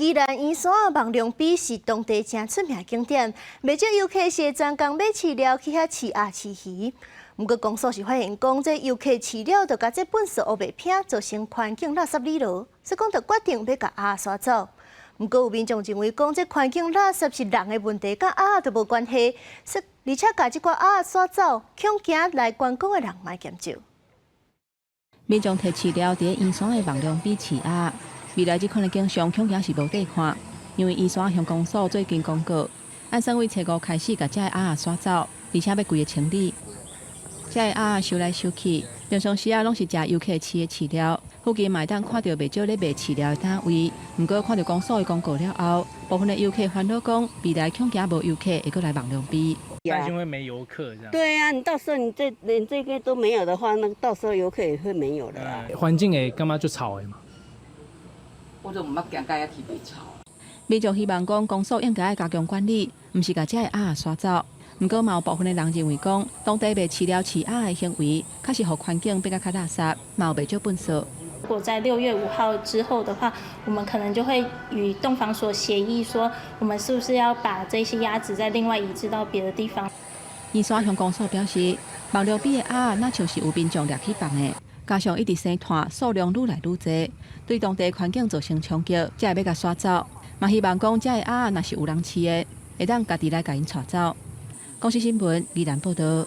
宜蘭圓山蠓龍埤是當地誠出名景點，袂少遊客是會專工買飼料去遐飼鴨飼魚。毋過公所是發現講，這遊客飼料就共這糞埽烏白拚，造成環境垃圾理落，所以講就決定欲共鴨仔徙走。毋過有民眾認為講，這環境垃圾是人的問題，佮鴨仔都無關係。而且共這寡鴨仔徙走，恐驚來觀光的人嘛減少。民眾提飼料佇圓山的蠓龍埤飼鴨，未來這款的景象恐驚是無塊看，因為圓山鄉公所最近公告，按算為初五開始共遮的鴨仔徙走，而且欲規个清理。遮的鴨仔收來收去，平常時啊攏是食遊客飼的飼料，附近嘛會當看著袂少咧賣飼料的攤位。毋過看著公所的公告了後，部分的遊客煩惱講，未來恐驚無遊客會閣來蠓龍埤。擔心會沒遊客這樣。對啊，你到時候你這連這個都沒有的話，那到時候遊客也會沒有的啊。環境會感覺足臭的嘛？我就毋捌行到遐去袂臭。民眾希望講公所應該愛加強管理，毋是共遮的鴨仔徙走。毋過嘛有部分的人認為講，當地賣飼料飼鴨的行為，確實予環境變甲較垃圾，嘛有袂少糞埽。如果在6月5號之後的話，我們可能就會與動防所協議，說我們是不是要把這些鴨子再另外移置到別的地方。圓山鄉公所表示，蠓龍埤的鴨仔若像是有民眾掠去放的，加上一直生湠，數量愈來愈濟，對當地環境造成衝擊，才會欲共徙走。嘛希望講，遮的鴨仔若是有人飼的，會當家己來共𪜶帶走。公視新聞，宜蘭報導。